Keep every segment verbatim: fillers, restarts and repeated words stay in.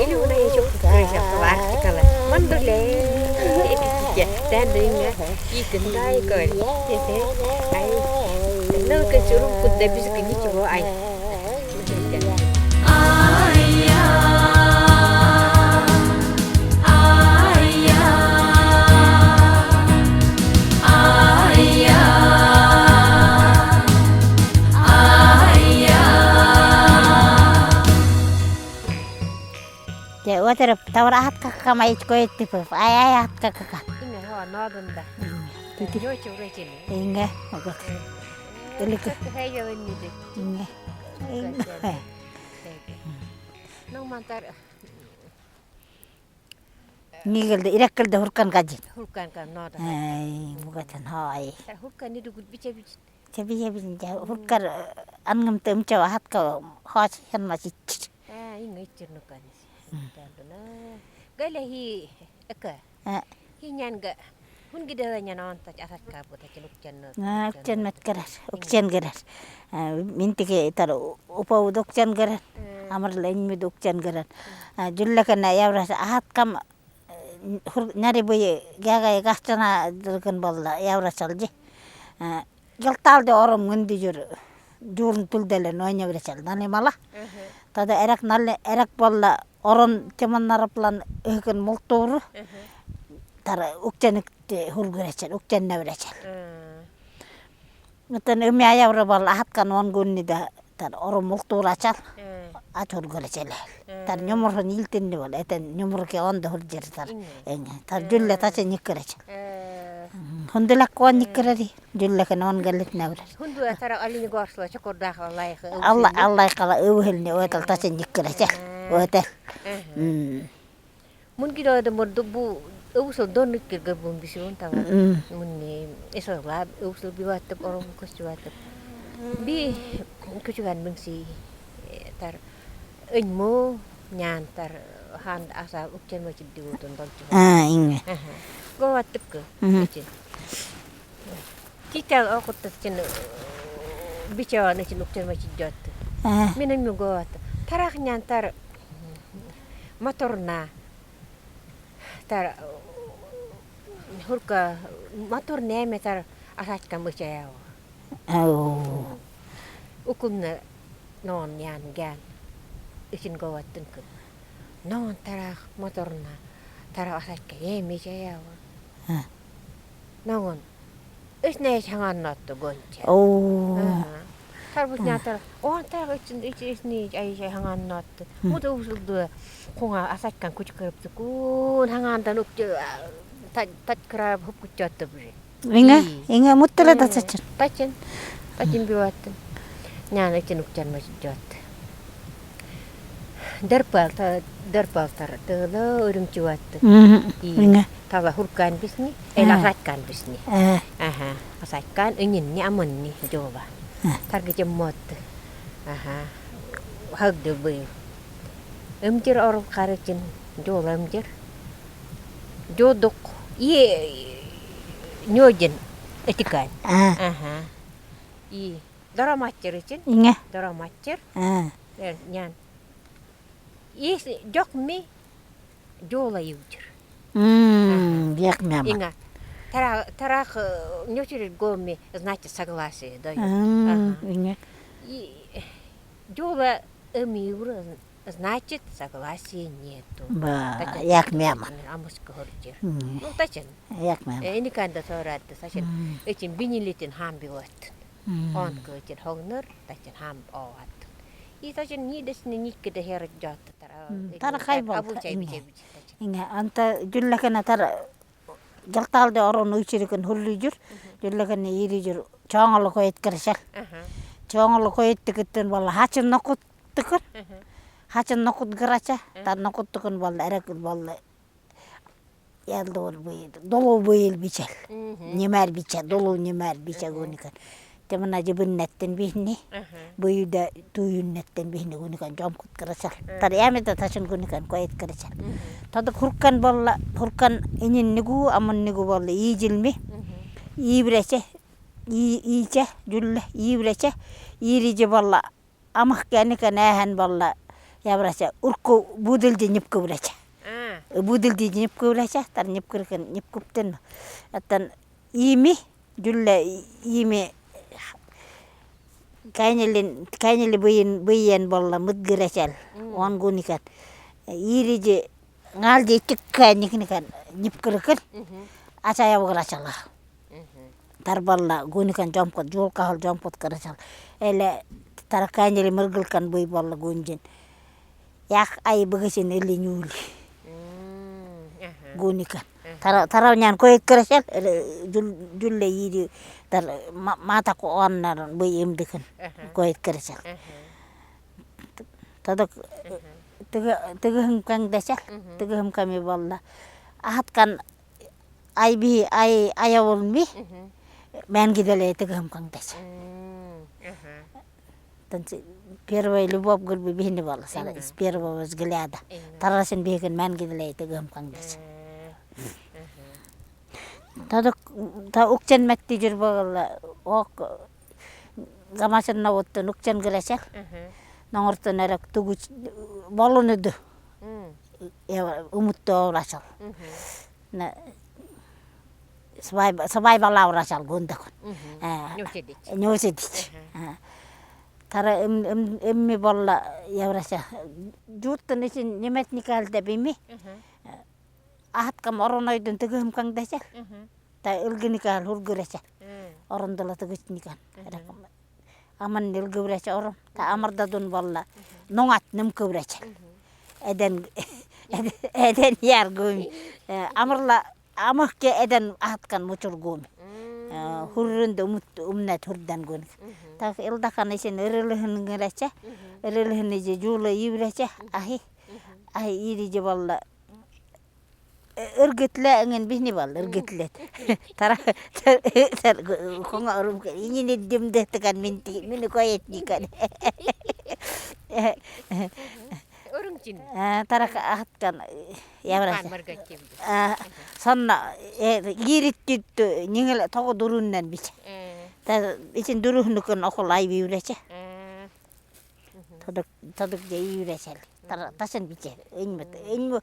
Элюна ещё кукрыся, Арктикала. Мандуле. Эпитике. Тандынга. Икын дай кой. Ай. Ну-ка, чурум кудда бизик ничего, ай. Тэ уотер тавра ахатка кака ма ичко эттипэ. Ай, ай, ахатка кака. Ине хо нодунда. Тити. Нёчи уречени. Инге, огот. Элик. Хэ-, хэйэлэнниди. Инге. Инге. Нормантар. Нигелдэ, иреккэлдэ хуркан кадин. Хуркан кадин, нода. Ай, бугатан, хай. Та хуркан нидугут биче бич. Чаби, чаби, чаби. Хуркар, э, ангымтэ эмча ахатка хаш хэнма чичир. А, инга ичир нуканис. Тандына. Галэ хи, эка. А. Хи нянга. Хунгидэлэ няна онтач асатка бутачин укчаннэ. А, укчан мэт гэрэр, укчан гэрэр. А, минтике тар упауд укчан гэрэр. Амарлэньмид укчан гэрэр. А, жюллэкэнэ яврас ахаткам, э, хур-, няри бэе гягай гахчана дэргэн болла яврасалжи. А, гилталди ором гэнди жюр. Жуурын түлдэлэн ойнобрачал, нали мала. Тада эрэг нали, эрэг болла орон тимэн нараплан ыгын мултуур. Тар укчаник тэ хургырачал, укчаннабрачал. Мэтэн эми аявра бол ахаткан он гүнни да тар ором мултуурачал. Ат хургырачал. Тар нюмүрһэн илтэнни бол, этэн нюмүргэ онда хуржар тар. Энгэ. Тар жюллэ тача никкэрачал. Хүндэлэк куан никкэрэри. Жюллэхэн он гэлэт нэбрэр. Хүндэ тара алини горсла чокордахла лайха. Алла, аллай кала өвхэлни уэтал тача никкэрачал. Уэтал. Мүн гидо да мөр бу өвсөл дон иккер гэр бун бисиун тава. Мүн эсэлла өвсөл биваттып, ором көсчүваттып. Би күчүгэн мэнси тар эньму нян тар ханд аса укчан мачиддигутун долчу. А, ингэ. Говаттык кэ. Титал окутта чин бичаан эчин укчан мачиддётты. Минэн мюговат. Тарах нян тар моторна. Тар хурка моторна эме тар асачкам ычаява. Ау. Укунна нон нян гян. Эчин говаттын кэ. Нон тарах моторна. Тарах асачка эме ычаява. Ногон. Эшнэ эш ханганнотто гонча. Оо. Тарбус нятар. Он тарбус эшнэ эш ай ханганнотто. Мута усулду хунга асачкан кучкарып тукун хангандан укча тат краб хупкуччатта бужи. Инга, инга муттала тасачин. Тачин. Тачин биваттын. Няна эчин укчан мачиддётты. Дэрпал та, дэрпал тар тыла үрүмчүваттын. Инга. Тала хуркан бисни, эл асачкан бисни. Аха, асачкан, ининни, аманни, жула. Таргыжым мотты. Аха. Хагды быйыл. Эмжир орул карычин, жула эмжир. Жудук. И нёдин этикан. Аха. И дороматчыр ичин. Инга. Дороматчыр. Нян. Ис жокми жула южыр. М, жокми ама. Инга. Тара, тарах нёчирит гоми, значит, согласие, да. Инга. И жула эми юра, значит, согласия нету. Ба, жокми ама. Амуска хорчир. Ну, тачин. Жокми ама. Эниканда соратты, тачин. Эчин бинилитин хамби вот. Он кэ эчин хогнор, тачин хам оват. И тачин ни десни никкеда херет жотта. Тара хай бол. Инга, анта жюллэхэн тара жалталды орон уйчирикэн хуллуйжур, жюллэхэн ирижур, чоңоло куэт кэршэл. Чоңоло куэт тикэттэн бол хачин нокут тикэр. Хачин нокут гэрача, тар нокут тикэн бол эрэг бол. Ялдуур быйыл, долуу быйыл бичэл. Нимаар бичэ, долуу нимаар бичэ гүникэн. Тэмнэ жибиннэттэн бихни. Быйылда түйюннэттэн бихни гүникэн жомкут кэршэл. Тар ямида тачин гүникэн куэт кэршэл. Тодо хуркан болла, хуркан ининни гү, аманни гү болла, иижэлми. Иибрэшэ, и-, иича, юлле, иврача, иридже болла, амахкеникан ааһан болла, яврача, уркку будылди нипкуврача. А. Будылди нипкуврача, тар нипкирхин, нипкуптын. Аттан иими, юлле иими кайнилин, кайнили быйин, быйин болла мыдгырачал, он гуникан. Иридже, нгалдже итиккан никникан нипкирхин, ача явгырачал. Тар болла гуникан жомпот, жуул кахал жомпот кырачал. Эле тар кайнили миргылкан быйин болла гунижен. Ях, ай, быгасин илин юли. Гуникан. Тара-, таравнян куйт кырачал, э, жул-, жулле ири, тар ма-, матаку оннар быйин имдикин. Куйт кырачал. Тодок, тыгы-, тыгыһымкан дасал, тыгыһымками болла. Ахаткан ай би, ай, ай авулми, мангидале тыгыһымкан дасал. Тан си первая любовь гырбы бихини болла, сара, с первого взгляда. Тарасын бихин мангидале тыгыһымкан дасал. Тодок, та укчан мэтти жирбагала, ок, гамашын на уттун укчан гырачал. Нонгортун эрек тугуч болунуду. Я, умутту оврачал. На, сабай ба-, сабай бала оврачал гундакун. Э, нёседич. Нёседич. Э. Тара им, им, имми болла яврача. Жуттын ичин ниметникалда бими. Ахаткам орон ойдун тыгыһымкан дасал. Та илгиникал хургырача. Оронда ла тыгычникан. Аман илгыврача орон. Та амарда дун болла. Нунгад нимкыврача. Эден, эден, эден яр гуми. Э, амарла, амахке эден ахаткан мучур гуми. Э, хуррунда умут, умнад хурдан гуник. Так, илдахан ичин ирилиһин гырача. Ирилиһин иже жула иврача. Ахи. Ахи иридже болла. Э, эргэтлэ энгэн бихини бол, эргэтлэд. Тара, тар-, тар-, хонго орум кэ, инин эддимдэ тыган минти, мини куйтникан. Орумчин. А, тарак ахаткан, явраса. Мэргэтим. А, сонно, э, ириттитту, ниңэл тогу дуруннан бича. Э. Та, ичин дуруһнукан охол ай би иврача. Э. Тодок, тодок же иврачал. Тара, ташын биче. Инму, инму,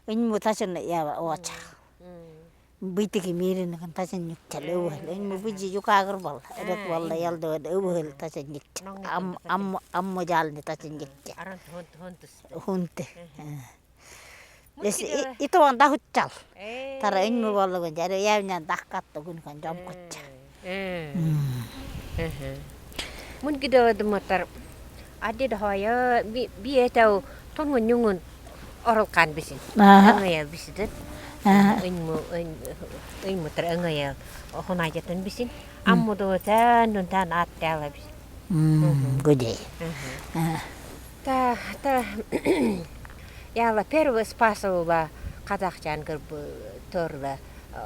инму ташын ява оча. Битиги мирин кан ташын никчал өвөл. Инму бижи юкагыр бол. Эрек бол, ялдо өвөл ташын никчал. Ам, ам, амму жални ташын никчал. Аран хонт, хонтус. Хонт. Эс, и, итуан дахуччал. Тара инму боллугун, жаре явнян дахкаттугун кан жомхуччал. Мунгидо дыматар адид хая би, би этау тонгун нюнгун оролкан бисин. Ангая бисидет. Инму, инму тар ангая хонажатын бисин. Аммудо тан, тан аттяла бисин. Гудей. Та, та, яла первый спасовала казахчан гырбы тӧрлэ, э,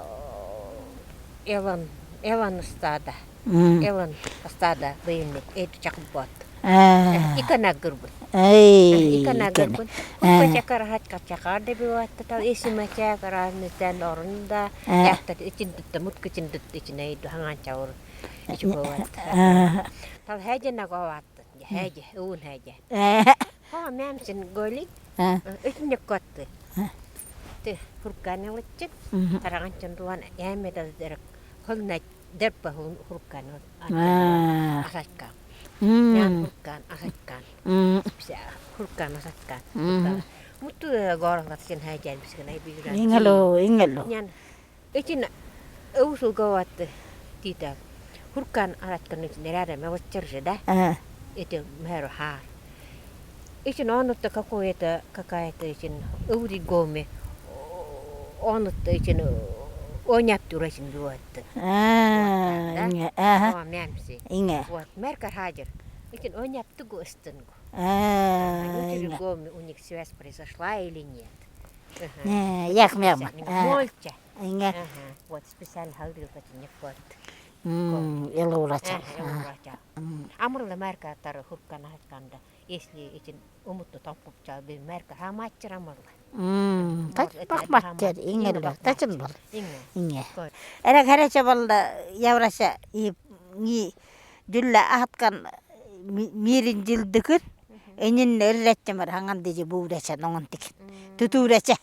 элан, элан стада. Элан стада быйымнык эд чакбот. Икана гырбы. Икана гырбы. Кучка чакар, хачка чакар да биватта, та эсима чакар, арны тэн орунда. Яхта ичиндытта, мутка ичиндытта, ичинэ иду ханганча орун. Ичи биватта. Тал хэдена говат. Хэдэ, өвүн хэдэ. Хо, мямсын голик. Итинек котты. Тэ хуркан элэччик. Тараганчын дулан эмедал дэрэг. Холнай дэрпэ хуркан асачкан. Нян хуркан асачкан. Пися хуркан асачкан. Муту горлат син хэдэн бискэн ай бигран. Ингэлу, ингэлу. Нян Эчин өвсүл говат тиита. Хуркан араткан эчин рядом овоччер же, да? Эти мэру хаар. Эчин онутта какое-то, какая-то эчин өври гоми. Онутта эчин оняптур эчин бывает. Мямси. Инге. Вот, мэрка хажир. Эчин оняптугу эстенгу. Они через гоми у них связь произошла или нет? Э, як мям. Мольча. Инге. Вот, специально халдырыл качын не кот. М, элэ урача. Элэ урача. Амрла мэрка тар хуркан асачканда. Если эчин умутну томкупчал, би мэрка хамаччыр амрла. М, тач бахмаччыр, ингелле, тачын бол. Инге. Эрек херече бол да, яврача, и Нииди юллэ аһаткан ми-, мирин зилдигэн, эниннэ эрьерэжэ мар, һанганди жэ бүүрээшэ, номгон тиигэн. Тутуураша.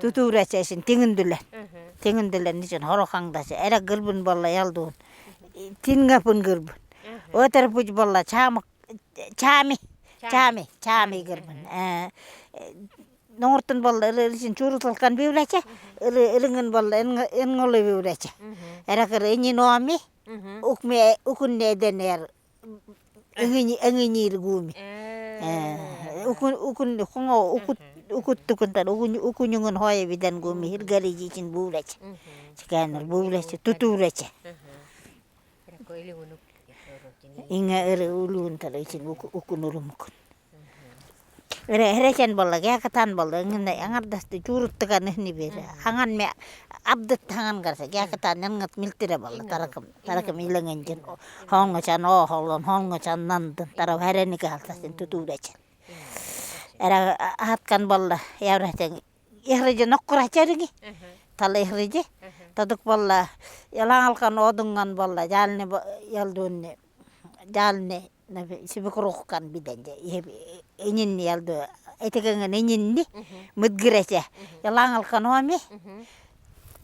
Тутуураша эшэн тиигэн дүлэн. Тиигэн дүлэн эшэн хорохандашэ. Эрэ гэрбэн болло, ялдуун. Тиин һаабын гэрбэн. Өөтэр бүжэ болло, чаамаг, чаами. Чаами. Чаами, чаами гэрбэн. Э, э, номгортон болло, эрэ, эрэ эшэн чуруталкан бүүрээшэ. Эрэ, эрэнгын болло, эн-, энголы бүүрээшэ. Эрэ гэр энин ооми. Үкмэ, үкүнэй эдэнэр. Энгини, энгини гүми. Э, үкүн, үкүн, хонго, үкүт, үкүт түкэн тара, үкүн, үкүн юнгэн хойе бидэн гүми, һиргээрээ эшэн бүүрээшэ. Чикэнэр бүүрээшэ, тутуураша. Иигээд эрэ үлүүн тара эшэн үк-, үкүн урумукун. Эрэ, эрэшэн болло, гекатан болло, иигээд ангардасты чуруттаган эхини бэри. Һанган мэ абдат һанган гарса, гекатан нянгад мэлтэрэ болло, таракам, таракам илангын жэн. Холнго шан охолон, холнго шан нандын, тарав хээрэнэгэ алтасын тутуураша. Эрэ, а-, аһаткан болло, ябаарашан, эхирэжэ ноккурашарги. Тала эхирэжэ. Тодок болло, илангалкан одонгон болло, жални бо-, ялдуунни, жални. Нэб-, сибэкуруухкан бидэн жэ. Иигэб, энинни ялдуу. Этигэнгэн энинни. Мэдгэрэшэ. Илангалкан ооми.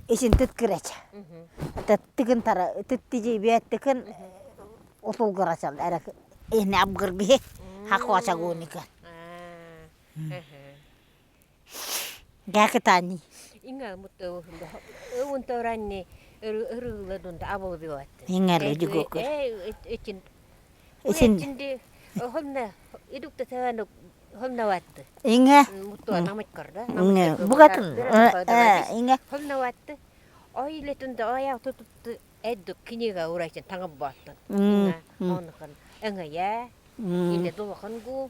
Эшэн тэдхэрэшэ. Тэдтэгэн тара, тэдтэ жэ бэтэхэн, усулгарашал. Эрэ, энинни абгар бэхэ. Хахуашаа гүнигэн. Гекатани. Иигээд мүт өвүн, өвүн тооранни эр-, эрэ ла дунда абал биваатта. Иигээд лэ жэгөөкэ. Э, э, эшэн. Эшэн. Эшэндэ, э, холна, идугта тээвээн холна ваатта. Иигээд. М, мүт наматкар да. Иигээд. Наматкар. Бугатын. Э, э, иигээд. Холна ваатта. Ой, лэ дунда, ой, ав тутутта. Эддэ кинигэ урайшан тангаб баатан. Иигээд. Онхон. Энгэе. Илэ дулахан гү.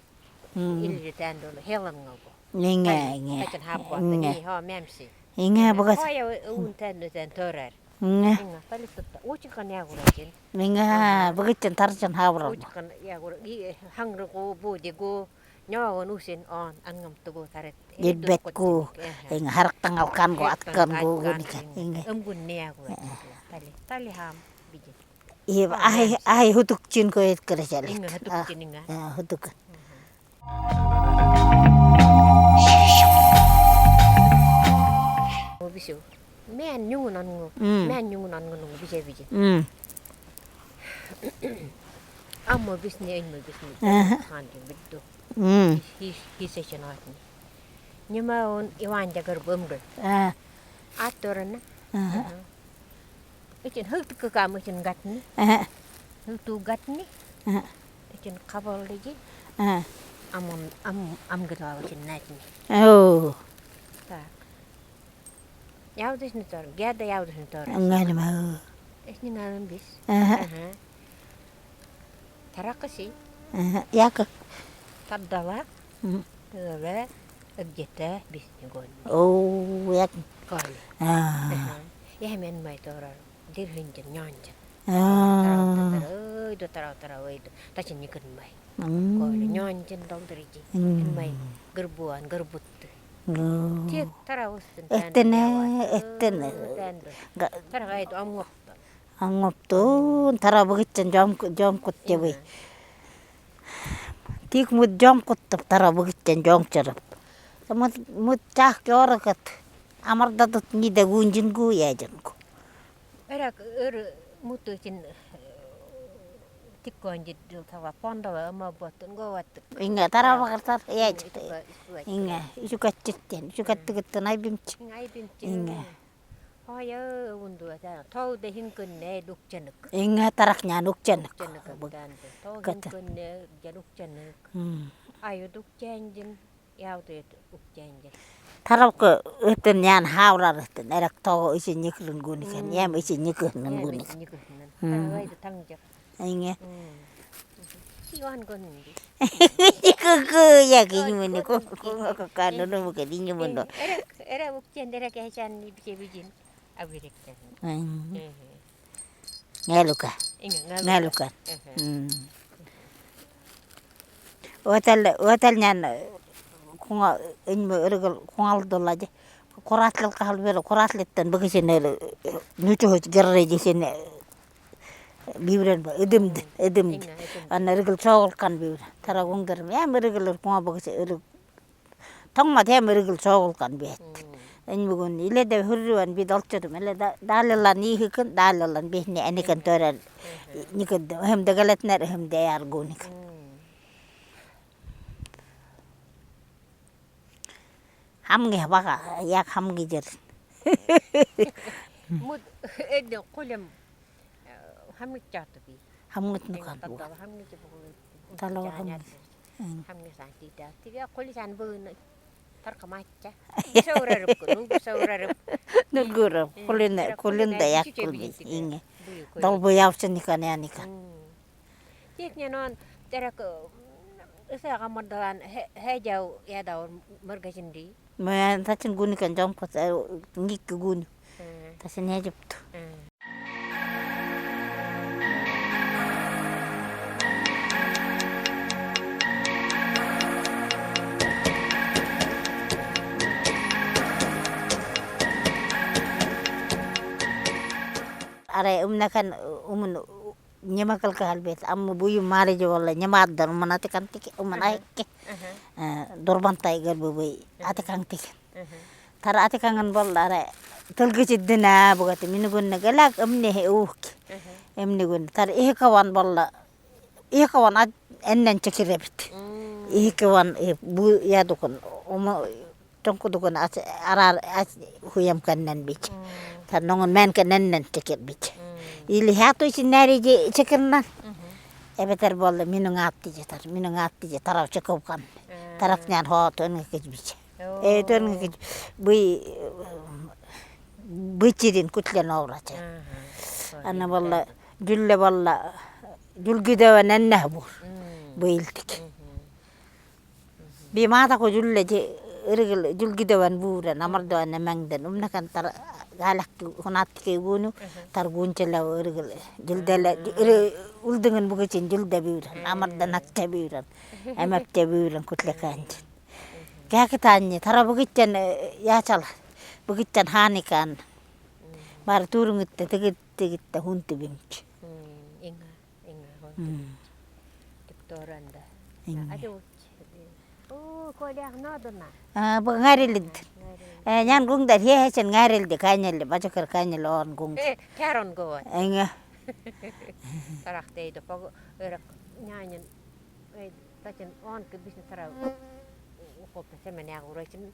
Илэ тэндэ уна хелан гү. Иигээд, иигээд. Тачан хаббаатан. Иигээд. Хо мямси. Иигээд, бугат. Хо я өвүн тэндэ тэн тооро. Иигээд. Иигээд, палитта. Уучкан ягуурашан. Иигээд, бугатшан таршан хабрал. Уучкан ягуур. И хангар гү, буди гү. Нёгэн усин он ангамтагу тарет. Илбэт гү. Иигээд харахтан алкан гү, аткан гү, гүнигэн. Иигээд. Эмгэн нэгэ гү. Тали, тали хаам бидэ. Иигээд ахай, ахай хутугшын гү эдкэрэ шалик. Иигээд хутугшын иигээд. А, хутуг. Оо, бэшэ. Мэн юун ангу, мэн юун ангу нунгу бэшэ бидэ. Ам муу бэшэнэ, эн муу бэшэнэ. Аха. Ханжи бидэ. Хи-, хи-, хисэшэн атни. Нима он Иван жагар бэмгэ. А. Атторна. Аха. Эшэн хэгдэхэ кам эшэн гатни. Аха. Хэгдүү гатни. Аха. Эшэн хабалдажа. Аха. Ам, ам, ам, ам гэдалжа эшэн наадни. Оо. Так. Явдашни тор, геда явдашни тор. Ангали ма. Эшни ангали бэшэ. Аха. Аха. Таракаси. Аха. Яка. Таддала. Тэлэ. Эгдетэ бэшни гүн. Оо, як. Гүн. А. Аха. Яһа мэн май торор. Дэрһэнжэн, нёнжон. А. Тарав, тарав, ой, доо тарав, тарав, ой, доо. Ташан никэн май. Гүн. Нёнжон долдоржи. Эн май гэрбүүн, гэрбүүтэ. Тиигээд тарав үстэн. Эстэнэ, эстэнэ. Тэндэ. Тарав ой доо амгапта. Амгапта, тарав бэгэтшэн жом-, жомкут жэбэ. Тииг мүт жомкут, тарав бэгэтшэн жомчороб. Мүт, мүт чахки орогот. Амардадат нидэ гүнжэн гү, яажан гү. Эрэ, эрэ мүтөшэн тиккон жэдэл тала пондала ама ботон говат. Иигээд тарав багартар, яажа. Иигээд ишүүкэдтэгтэн, ишүүкэдтэгтэн айбимши. Айбимши. Иигээд. Хаяа ундуа таа. Тоодо хинкэнэ дукчанаг. Иигээд тарахняан укчанаг. Укчанаг. Бу-, тан. Тоодо хинкэнэ жа дукчанаг. М. Аю дукчанжин, явдаа укчанжин. Таравка этэн ян хаврар этэн. Эрэг тоого эшэн никэрэн гүнигэн. М. Яма эшэн никэрэн гүнигэн. Яма эшэн никэрэн. М. Таравай тангжар. Иигээд. М. Сиван гонди. Кык, кык, яг инимэндэ, кык, кык, кык, кык, ну, ну, кык, инимэндэ. Эрэ, эрэ укчан, эрэ кэшан, бэшэ бэжэн. Абиректэн. М. Мгм. Галука. Иигээд, галука. Галука. Мгм. М. Уатал, уатал нян, кунга, инимэ, эрэгэл кунгалдуулажа. Куратлал кахал бэри, куратлалтан бэгшэнэл, нүүшэ хойш гэррэжэ эшэнэ. Бивран ба, эдэмдэ, эдэмдэ. Ана эргэл шоголкан бивран. Тара гунгар, ям эргэл кума богосе эрг. Тонгмад ям эргэл шоголкан бэт. Энмэгүн илеэдэ хүрюан би долчором. Эле далилан иихэкэн, далилан бэхинэ, аникэн тойрол. Никэд, эхэмдэ гэлэтнэр, эхэмдэ яар гүниг. Хамги бага, яг хамги жэр. Муд эдэ хулим хамгитчаатуби. Хамгитнэ кан бу. Талаар хамгитчаа. Талаар хамгитчаа. Хамгитчаа тиида. Тиигээ хулисан бүүнэ таркамаачча. Саурарыб, нугу саурарыб. Нугураб. Хулинэ, хулинда яг хулби. Ингэ. Долбо явча никан, я никан. Тиигнэ нон тэрэг эсэ гамадалан хэжау ядаур мэргэжэнди. Мэ тачин гүниг ан жомпот, э, гикки гүн. Тачин яжабт. Арай, ымнакан, ымын Нэмэ кэл каһал бэт, ам буйым марыжа болло, нэмэ аддар, уман атикан тикен, уман аһа. Э, дурбантай гэр бэбэ, атикан тикен. Тара атиканган болло, ара, тэлгэжэ эдинэ, богота, минии гүннэ гэлэг, эмнэ хэ уухи. Эмнэ гүн, тара эхэ каван болло, эхэ каван ад-, эннэн чекирэбэт. Эхэ каван, э, бу, ядукун, ума, Тонгкодо гүн ас, араар ас хуям кэнэн бэжэ. Тара ногоон мэн кэнэн текер бэжэ. Или хатуйши нариже чекернан. Эбэтэр болло минии аттыжа тара, минии аттыжа тарав чекэб кан. Таракнян хо тонгэ кэж бэжэ. Э, тонгэ кэж бэжэ, бэжэрин кутлен оврача. Ана болло жюлле болло, жюлгидэвэ нэннэ бур. Бэйлтик. Би мадаггүй жюлле жэ, эргэл жюлгидэвэн бууран, амардаан эмэндэн. Умнакан тара галахи хунатхи гүнү, тара гүнчэлэ эргэл жюлдэлэ, эрэ үлдэнгэн бүгэжэн жюлдэ бууран, амарда нагта бууран, эмэбтэ бууран, кутле кэнжэн. Гэхэ таанна, тара бүгэжэн, э, яачал, бүгэжэн хааникан. Баара түрүүн иттэ, тиигэд, тиигэд хүнтэ бимжэ. Инга, инга, хонто. Тиктор анда. Инга. Али уч. О, Коля, ноодо на. А, бу ңарилид. Э, нян гунгдар, хе-, хесэн ңарилид, каньял, бажакар каньял он гунг. Э, кярон го. Инга. Тарахтэ эдэ, пог-, эрэ, нянин, э, тачин он ке бисни тара. Ухопта сэмэн ягурачин.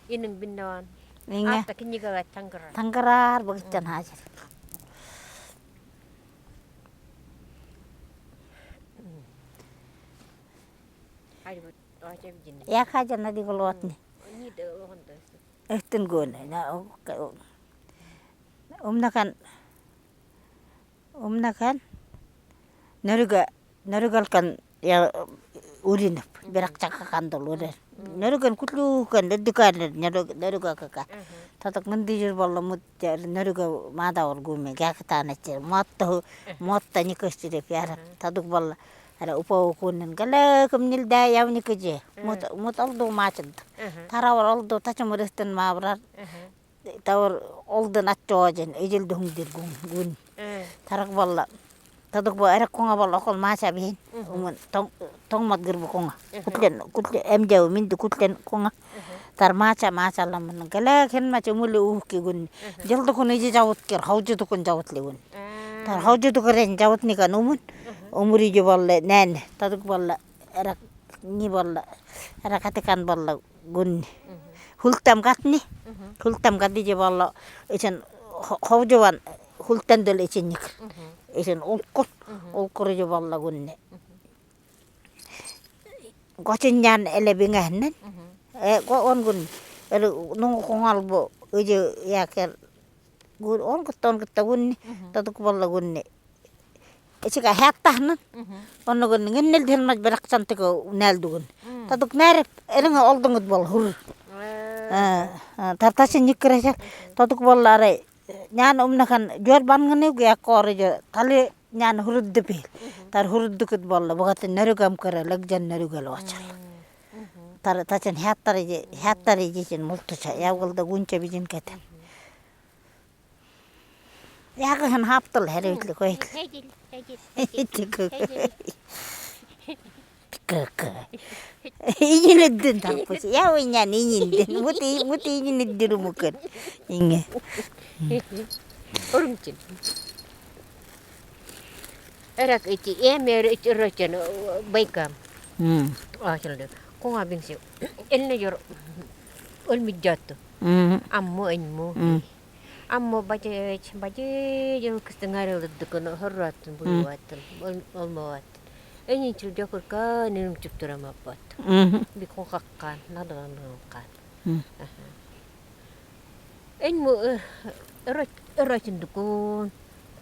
Инэн биннэвэн. Инга. Атта кинигалаа тангараар. Тангараар богота хаажар. Ай, вот, ача виден. Я хаажа нади голотни. Эхтэн гүн, на, о, ка-, о, умнакан, умнакан, нэргэ, нэргэлкэн я, уринэб, бирак чакакан дол урер. Нэргэн кутлюукэн, дэдиканэр, нэргэ, нэргэ кака. Татаг мэндэ жэр болло мут, нэргэ мадаур гүмэ, гэхэ таанад жэр. Мотто, мотто никэсчирэб, яраб. Татаг болло, ара упа укунэн, гэлэхэм нилдэ явни гэжэ. Мут, мут олдо маачад. Таравар олдо, тачам рыстэн мавраар. Тавар олдон аччоожан, эжэлдэ хүндэр гүн, гүн. Тараг болло. Татаг ба, эрэг кунга болло, охол мааша бэһэн. Умэн тон-, тонгмод гэр ба кунга. Кутлен, кутлен, эмжэу, мэндэ кутлен кунга. Тара мааша, маашалаа мүн. Гэлэгэһэн мааша мүлэ уухи гүн. Жэлдэ хүн эжэ жабад гэр, ховжодо хүн жабад лэ гүн. Тара ховжодо гэрэй жабад никан умэн. Умэр эжэ болло, нэн. Татаг болло, эрэг, ни болло, эрэг хатикан болло. Гүн. Хүлтэм гатни. Хүлтэм гатни жэ болло. Эсэн хо-, ховжован хүлтэн дэл эсэн никэр. Эсэн улкур. Улкур жэ болло гүнни. Гочиньян элэ бингэһэн. Э, го он гүн. Элэ нунгу кунгаал бо эжэ яакер. Гүн, он гутта, он гутта гүнни, татаг болло гүнни. Эсэгэ хяаттаһан. Онно гүн, гэнэл дэл маж бэрхэ сантык нээлдэ гүн. Татаг нээрэ, эрэнгэ олдонгод бол хур. Э, э, тартасын никэрэсэ. Татаг болло арай, нян умнакан жор бангынэ гэ, яккоры жо, тали нян хурудды бил. Тар хуруддыгыт болло, богатын нэргэм кэрэ, лэгжэн нэргэл очол. Тар тасын хяаттары жэ, хяаттары жэжэн мултуша, явгалда гүнчэ бижэн кэтэн. Яагаһан хаптал хервитлиг хойт. Хедил, хедил, хедил. Тиигэгэ. Тиигэгэ. Ининэдэн тарпус. Яа, иньян ининэдэн. Мут и-, мут ининэдэн румукэр. Инье. Урумчин. Эрак ити, эмээр ити рочен, байкам. М. Ачалды. Кунга бинси. Эльне ёр. Өлмидёту. М. Амму, эньму. М. Амму бажыч, бажыч, өлкөстө ңарылдыкын, хорраттын, буюваттын, ол-, олмоваттын. Энинчил жокурка, ниним чуптурамаппат. Мгм. Би кунхаккан, надаланыкан. М. Аха. Эньму, э, ырыт-, ырытындыкун,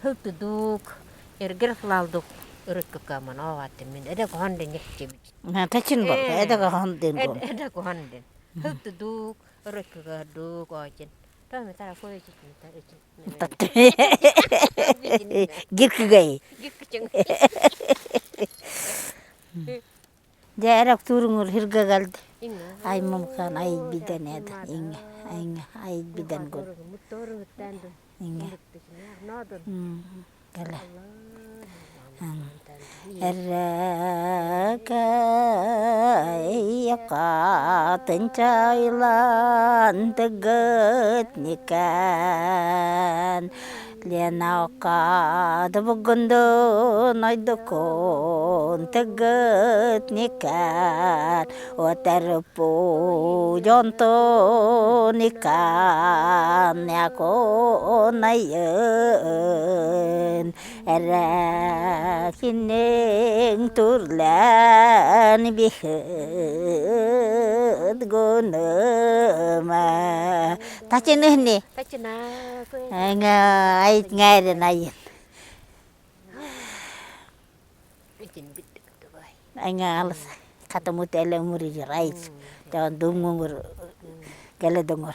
хылтыдук, эргер хылалдук, ырыт кыкаман, оваттын мин, эдэ куһандын некчебич. На, тачин бол, э, эдэ куһандын эд-, гон. Эдэ куһандын. Мгм. Хылтыдук, ырыт кыкадук, оваттын. Томми тара хойчит ми тара ичи. Тат. Гиркэгэй. Гиркэгэй. Дээрэг түрүнгөр хиргэгэлди. Аймамкан айд бидэн эдэ. Инье, инье, айд бидэн гүн. Инье. М. Гэлэ. М. Эрээкэй, катынча илан тиигит никэн. Лена, кад бугунду нойдукун тиигит никэн. Отер пу жонто никэн, яко найын. Эрээхинэн түрлэн бихыт гүнэм. Тачинэһни. Тачина. Энгэ айт ңайрын айын. Энгэ алас. Катамут элэ мүрыжыр айт. Тон думгүнгүр гэлэдүнгүр.